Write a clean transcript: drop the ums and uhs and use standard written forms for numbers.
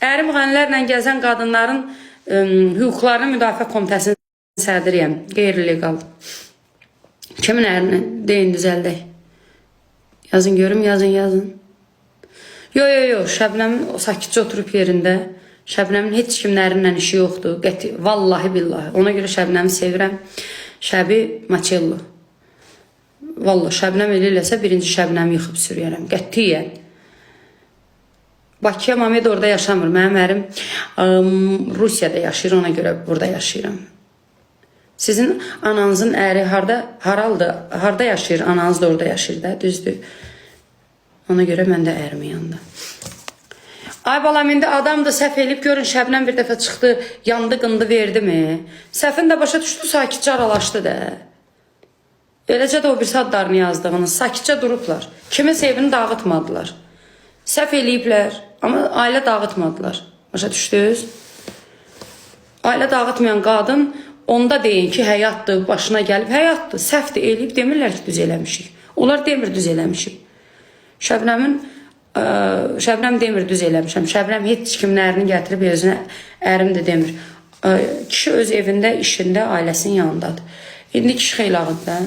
Ərim qənlərlə gəzən qadınların hüquqlarını müdafiə komitəsinin sədriyəm. Qeyri-legal. Kimin ərini? Deyin düzəldək. Yazın görüm, yazın, yazın. Yo, yo, yo, Şəbnəmin sakitcə oturub yerində. Şəbnəmin heç kimin ərinlə işi yoxdur. Qəti, vallahi billahi. Ona görə Şəbnəmi sevirəm. Şəbi Maçello. Vallah Şəbnəm elə eləsə birinci Şəbnəmi yıxıb sürüyərəm. Qətiyyən. Bakıya Mamed orada yaşamır. Mənim ərim Rusiyada yaşayır, ona görə burada yaşayıram. Sizin ananızın əri harda haraldı? Harda yaşayır? Ananız da orada yaşayır da, düzdür. Ona görə mən də ərimin yanında. Ay balam, indi adam da səhv eləyib, görün Şəbnəm bir dəfə çıxdı, yandı, qındı verdi mi? Səhvin də başa düşdü, sakitcə aralaşdı da. Eləcə də o birisi adlarını yazdığını sakitcə durublar. Kimin evini dağıtmadılar. Səhv eləyiblər, amma ailə dağıtmadılar. Başa düşdünüz? Ailə dağıtmayan qadın onda deyin ki, həyatdır, başına gəlib, həyatdır, səhvdir, eləyib demirlər ki, düz eləmişik. Onlar demir düz eləmişik. Şəbnəmin Şəbnəm demir düz eləmişəm. Şəbnəm heç kimin ərini gətirib özünə ərim də demir. Kişi öz evində, işində, ailəsinin yanındadır. İndi kişi xeyli ağırdır da.